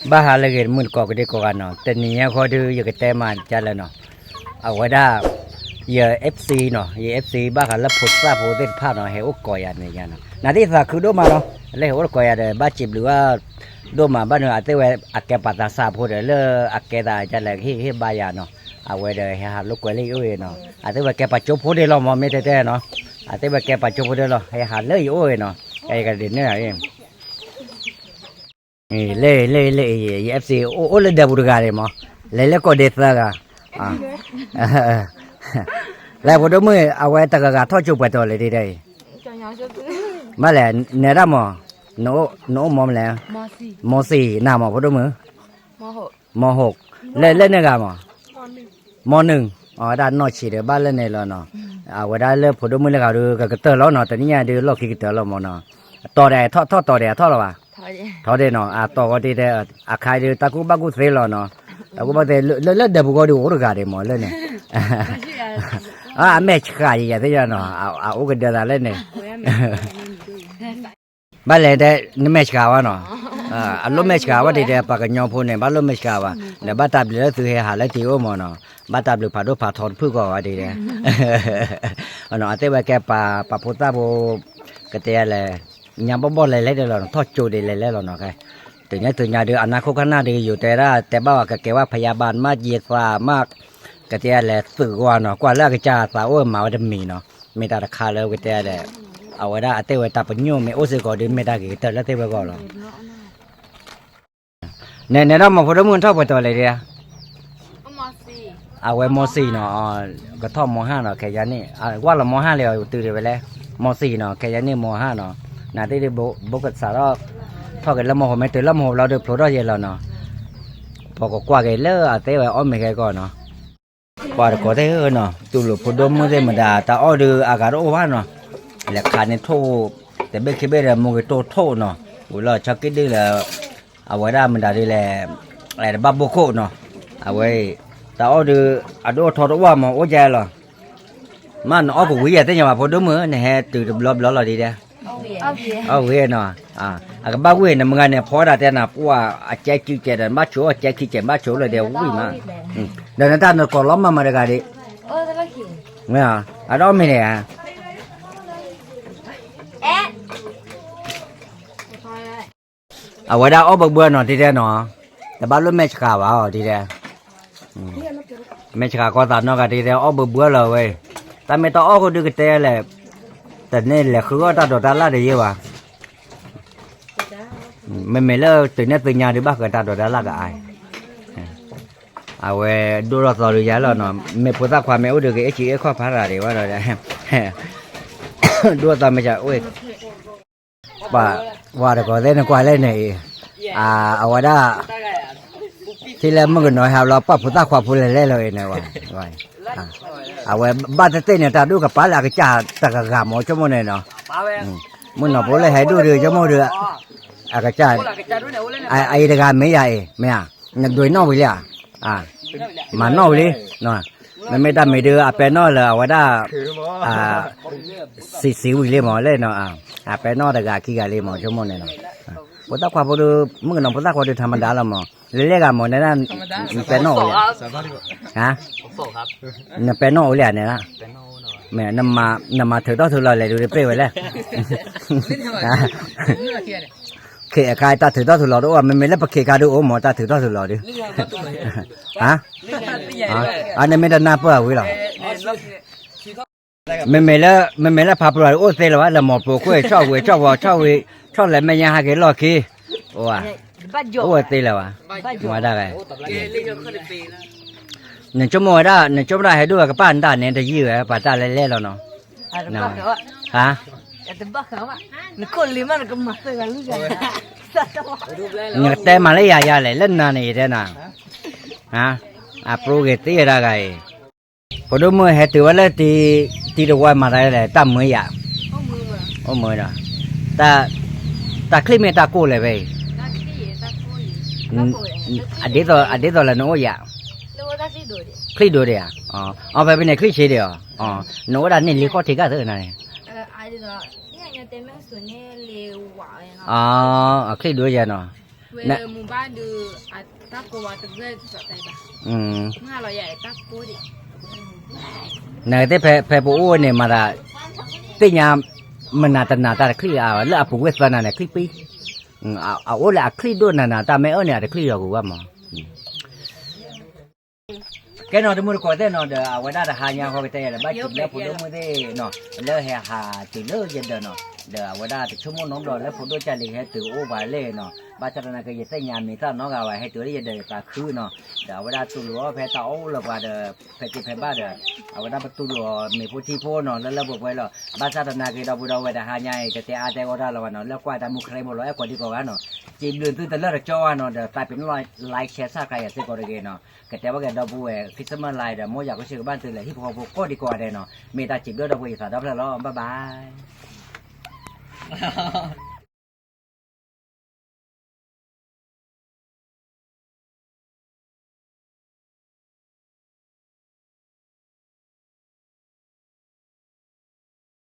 ဘၣ်ဟးလၢဂ့ၤတမုၢ်တကိးကဒ့ကိးဂၤနီၤ, တနံၤညါဃီဒုး ယကတဲမၤဒ်လဲၣ်နီၤ, အဝဲဒၣ် ယ FC နီၤ, ယ FC ဘၣ်ဃးလၢဖိသၣ်ဖိသ့ၣ်တဖၣ်နီၤ ဟဲအိၣ်ကိးယၤန့ၣ်ယါနီၤ, နသ့ၣ်သးခုဒိၣ်မးနီၤ, လၢဟဲအိၣ်ကိးယၤဒီး ဘၣ်စံးဘျုးဘၣ်ဒိၣ်မးဘၣ်နီၤ, အသ့ၣ်ဝဲအကဲပှၤသးစၢ်ဖိဒီး လၢအကဲသးဒ်လဲၣ် ကဟ့ၣ်ဂံၢ်ဟ့ၣ်ဘါယၤနီၤ, အဝဲဒီးဟဲဟးလိာ်ကွဲလၢယအိၣ်အံၤနီၤ, အသ့ၣ်ဝဲကဲပှၤကၠိဖိဒ့လီၤမး မ့ၢ်တဲတဲနီၤ, အသ့ၣ်ဝဲကဲပှၤကၠိဖိဒ့လီၤ ဟဲဟးလၢယအိၣ်အံၤနီၤ, ကဲကဒုးန့ၣ် လၢလၢလၢ ယ FC အိၣ်လၢဒဲပူၤတဂၤန့ၣ်မး, လဲၤလၢကိးဒ့သၢဂၤ, လဲၤဖိဒိၣ်မုၣ် အဝဲတဂၤဂၤထီၣ်ကၠိပှဲၤတီၤလဲၣ်ဒ်တဲအံၤ, ဘၣ်လဲၣ် နဲဒၣ်မး, နအိၣ်မးမလဲၣ်, မီၤစံၣ်နၤမးဖိဒိၣ်မုၣ်, မီၤဟိး, လၢလၢန့ၣ်ဂၤမး, မီၤနုၣ်, အဝဲဒၣ်နီၢ်ဆံးဒီးဘၣ်လၢန့ၣ်လီၤနီၤ, အဝဲဒၣ်လၢဖိဒိၣ်မုၣ်လၢဂၤဒုး ကကတၢၢ်လီၤနီၤ, တနံၣ်ညါဒုးလီၢ်ခံကတၢၢ်လီၤမးနီၤ, တီၤဒဲးထီၣ်ထီၣ်တီၤဒဲးထီၣ်လီၤဘၣ်, ထီၣ်ဒဲးနီၤ, အတီၤဂီၤဒ်တဲ, အခါဒုး တၢ်ကူၣ်ဘၣ်ကူၣ်သ့လီၤနီၤ, တၢ်ကူၣ်ဘၣ်သ့ လၢလၢဒဲပူၤဂီၢ်ဒုးအိၣ်တဂၤဒံးမးလၢန့ၣ်, အမဲာ်ဆှးယယသ့ၣ်ညါနီၤ, အအိၣ်ကဒၢသးလၢန့ၣ်, ဘၣ်လဲၣ်တဲ, နမဲာ်ဆှးဝဲနီၤ, အလိၣ်မဲာ်ဆှးဝဲဒ်တဲ ပှၤကညီဖိန့ၣ် ဘၣ်လိၣ်မဲာ်ဆှးဝဲ, ဒီးဘၣ်တၢ်ဘျုးလၢသုဟဲဟးလၢတံၤအိၣ်မးနီၤ, ဘၣ်တၢ်ဘျုးဖးဒိၣ်ဖးထီတဖုၣ်ကီးဝဲဒ်တဲ, အသ့ၣ်ဝဲကဲပှၤဖိသၣ်ဖိ, ကတဲလဲၣ်, ညါဘီၣ်ဘီၣ်လဲၤလဲၣ်ဒဲးလီၤနီၤ, ထီၣ်ကၠိဒ်လဲၤလဲၣ်လီၤနီၤ, တုၤညါတုၤညါဒုး အနၢ်ခိၣ်ခနၣ်ဒုး ယိၤတဲဒၣ်တဲဘၣ်ဝဲ ကကဲဝဲဖယါဘၣ် မ့ၢ်ယသးမ့ၢ်, ကတဲလဲၣ် သုးဂီၢ်နီၤ, ကွၢ်လၢအကစၢ်သးအိၣ်မၤဝဲတမံၤနီၤ, မ့ၢ်တၢ်တခါလၢကတဲလဲၣ်, အဝဲဒၣ်အသ့ၣ်ဝဲတၢ်ပညိၣ်မ့ၢ်အိၣ်စ့ၢ်ကီးဒုး မ့ၢ်တၢ်ဂ့ၤကတၢၢ်လၢသ့ၣ်ဝဲဂီၢ်လီၤ. နဲဒၣ်မးဖိဒိၣ်မုၣ်ထီၣ်ပှဲၤတီၤလဲၣ်ဒ်, အဝဲမီၤစံၣ်နီၤ, ကထီၣ်မီၤဟၣ်နီၤ ခဲယါန့ၣ်, ကွၢ်လီၤမီၤဟၣ်လံ တုၤဒံးဝဲလဲၣ်, မီၤစံၣ်နီၤ ခဲယါန့ၣ်မီၤဟၣ်နီၤ, နသ့ၣ်ဒုး ဘိကစးထီၣ်, ထီၣ်က့ၤလၢမီၤဟိး မ့ၢ်တုၤလၢမီၤဟိးဘျီဒုး ဖျိထီၣ်ယဲလီၤနီၤ, ပကကွၢ်က့ၤလၢအသ့ၣ်ဝဲအီၣ်မ့ၤခဲကီၢ်နီၤ, ပှၤတကိးသ့ၣ်နီၤ တူၢ်လိာ်ဖိဒိၣ်မုၣ်သ့ၣ်မတၤ တၢ်အီၣ်ဒုးအဂၤတအိၣ်ဘၣ်နီၤ, လဲၤခးန့ၢ်ထိၣ်, တဘ့ၣ်ခံဘ့ၣ်ဒီး မူက့ၤတိၢ်ထိၣ်နီၤ, ဝံၤလီၤဆီက့ဒုးလၢ အဝဲဒၣ်မတၤဒ်လဲၣ်, တဘၣ်ဘိခိၣ်နီၤ, အဝဲအံၤ, တၢ်အီၣ်ဒုး အဒိၣ်အထီတအိၣ်မး အိၣ်ကဲလီၤ, မ့ၢ်နအီၣ်ကဝံၤယၤသ့ၣ်ညါဘၣ် ဖိဒိၣ်မုၣ် နဟဲတုၤတဘျီဘျီလီၤဒ်တဲ, အီၣ်ဝံၤနီၤ, အကဘၣ်ဝံၤ နမုၢ်ဂၤန့ၣ် ဖီဒၣ်တဲနၤ ပှၢ်အကဲခံကဲဒီး နဘၣ်ဆိးအီၣ်ကဲခံကဲ နဘၣ်ဆိးလၢဒဲးဝံၤမး, ဒီးနတၢ်နကိးလီၤမၤမၤတဂၤဒံး, မ့ၢ်, အဒိၣ်မ့ၢ်န့ၣ်ဧါ အဝဲဒၣ်အီၣ်ဘၢဘၢနီၤ ဒ်တဲနီၤ, တဘၣ်လိၣ်မဲာ်ဆှးဘၣ်အီၤဒ်တဲ, မဲာ်ဆှးကီသးနီၢ်ဂၤဒ်တဲ အီၣ်ဘၢဘၢလီၤဝဲ, တၢ်မ့ၢ်တၢ်အီၣ်ဃိဒုးကတဲလဲၣ်, တန့ၢ်လဲၤဃုအီၣ်တၢ်ဒိးတၢ်လၣ်တယဲၢ်ဘၣ်, မ့မ့ၢ်လၢတုၤန့ၢ်သုညါဒုးဘၣ်ဃးတၢ်ဒိးတၢ်လၣ်ကအါ, အဝဲဒိၣ်ထီၣ်သီဒုးယၤလီၤနီၤ, မ့ၢ်ဖိသၣ်ခွါမ့ၢ်အိၣ်ဒုးက့ၤ အ့ၣ်ဆံအ့ၣ်ခီၣ်ဖးရၤဒံးဝဲဒီး, ဒိၣ်ထီၣ်သီမ့ၢ်အိၣ် ပှၤတကိးသ့ၣ်နကွၢ်လဲၣ်န့ၣ်အံၤ, အဝဲဒၣ်, ထံၣ်လၢမုၣ်ကနီၤဟးဘျီ ပှၤဖိသၣ်ခွါဖိလဲၤလဲၣ်လီၤအံၤန့ၣ်, အဝဲဘၣ်သ့ၣ်သ့ၣ်န့ၣ် တၢ်ဒိၣ်ကပၤလၢအကစၢ်တဂၤဂၤမ့ၢ်ဆိကမိၣ်န့ၣ်နီၤ, မုၣ်နီၤဖိလၢဟဲဒိၣ်ဒုး ဆိကမိၣ်ဒုး, အကစၢ်, အအံၤတဂၤမ့ၢ်ယၤအံၤ မ့ၢ်ဧါ, နဒွးနီၣ်ဝံၤလံဧါ, မၤနီၣ်ဝံၤလံ, မ့မ့ၢ်တၢ်မံၤဒုး အပဲနီၣ်လၢအဝဲဒၣ် စံးစံးဝံၤလံမး လၢနီၤ, အပဲနီၣ်တဂၤခံဂၤလံမး ဆိကမိၣ်န့ၣ်နီၤ, ဖိသၣ်ခွါဖိဒုး မုၣ်ကနီၤဖိသၣ်ခွါဒုး ထါမဒါလီၤမး, လဲၤလဲၣ်ဂၤမး နဲဒၣ်, နပဲနီၣ်အိၣ်လံဧါ, နပဲနီၣ်အိၣ်လံဧါန့ၣ်, မ့ၢ်, နမၤထုးထီၣ်ထုးလီၤလဲၣ်ဒုး ပ့ၢ်ဝဲလဲၣ် ခ့အခါ တၢ်ထုးထီၣ်ထုးလီၤတအိၣ် မ့မ့ၢ်လၢပခ့ခါဒုးအိၣ်မး တၢ်ထုးထီၣ်ထုးလီၤဒုး, အန့ၣ်မ့ၢ်တနၢ်ပၢၢ်ဝံၤလီၤ, မ့မ့ၢ်လၢ, မ့မ့ၢ်လၢဖးပျီၤဒုးအိၣ်သ့လၢၤဘၣ် လၢမီၤပူၤခိၣ် ဆီၣ်ဝံၤဆီၣ်ဝီၤ ဆီၣ်ဝံၤ, ဆီၣ်လဲၤမဲာ်ညါဟးက့ၤလီၢ်ခံ, အိၣ်ဝဲသ့လၢၤဘၣ်, ဝဲဒၣ်ဝဲ နဆိကမိၣ်ဝဲဒၣ် နဆိကမိၣ်ဒၣ်ဟဲဒိၣ်ဝဲကပၣ်နတၢ်န့ၣ် တယံာ်ဝဲ ပှၤတၢ်လဲၤလဲၣ်လီၤနီၤ, ဟါ, နကတဲမၤလၢယၤယၤလဲၣ် လၢနၤန့ၣ်ယတဲနၤ, ဟါ, အပျိဂ့ၤသ့ဝဲဒၣ်ဂၤအံၤ, ဖိဒိၣ်မုၣ်ဟဲတုၤဝဲလၢ တံၤတဝါမၤတၢ်လဲၣ် တၢ်မုာ်ယၤ, အိၣ်မုာ်ဒီး, တၢ်ချံၣ်မ့ၢ်တၢ်ကိၢ်လဲၣ်ဖဲအံၤ, အဒ်သိးလၢနအိၣ်ယၤ, ချံၣ်ဒိၣ်ဒံးဧါ, အဖဲဖဲန့ၣ်ချံၣ်ဆံးဒံးဧါ, နအိၣ်ဒၣ်န့ၣ်လံဃီၣ်ထံးကၢ်သၢနၤန့ၣ်, အချံၣ်ဒိၣ်ယၤနီၤ, နကသ့ၣ်ဖဲ ဖဲပအိၣ်န့ၣ်မၤသး သ့ၣ်ညါ မနၤတနၤတၢ်တချံၣ်အါဘၣ် လၢအပူၤကွံာ်သၢနၤန့ၣ် ချံၣ်ပံ, အအိၣ်လၢအချံၣ်ဒိၣ်နၤနၤ တၢ်မ့ၢ်အၢၣ်န့ၣ် အတချံၣ်လီၤက့ၤဘၣ်မး. ကဲနီၤ တမုၢ်တကိးသ့ၣ်နီၤ ဒီးအဝဲဒၣ်တဟါညါဃီကတဲယၤဒီး ဘၣ်စံးဘျုးဖိဒိၣ်မုၣ်သ့ၣ်နီၤ လၢဟဲဟးတုၤလၢယဒၢးနီၤ ဒီးအဝဲဒၣ်တဆိကမိၣ်နီတဘျီလၢဖိဒိၣ်ကၢ်လံၤကဟဲတုၤအိၣ်ပှၤလဲၣ်နီၤ ဘၣ်ဆၣ်သနာ်က့ ယသ့ၣ်ညါမံၤသၣ်နီတဂၤဘၣ် ဟဲတုၤလၢယဒၢးယသးခုနီၤ ဒီးအဝဲဒၣ်တူၢ်လိာ်အီၤဖဲတၢ်အိၣ်လၢပှၤဒီး ဖဲက့ၤဖဲဘၣ်ဒီး အဝဲဒၣ်ပတူၢ်လိာ်အီၤမ့ၢ်ဖိထံဖိနီၤ လၢလၢပှဲၤပှဲၤလီၤ ဘၣ်ဆၣ်သနာ်က့ ဒီပုၢ်ဒီဝဲၢ်တဟါညါအံၤ တတဲအါတဲဂီၢ်တၢ်လၢၤဘၣ်နီၤ လၢကွၢ်တၢ်မူခရံာ်ဖိလီၤ အဲၣ်ကိးဒံကိးဂၤနီၤ စံးဘျုးသုတလၢာ်တကၠီဘၣ်နီၤ ဒီးသးပ့ၤနီၣ် like share subscribe ယၤစ့ၢ်ကီးတဂ့ၤနီၤ ကတဲဘၣ်က့ၤဒီပုၢ်ဝဲၢ် Christmas live ဒီး မိၢ်ယၤကီၢ်ဆၢကဘၣ်တုၤလၢဟံၣ်ဖိဃီဖိကိးဒံကိးဂၤဒဲးနီၤ မ့ၢ်တၢ်စံးဘျုးဒီပုၢ်ဝဲၢ်ယသးဒီဖျၢၣ်လီၤ bye bye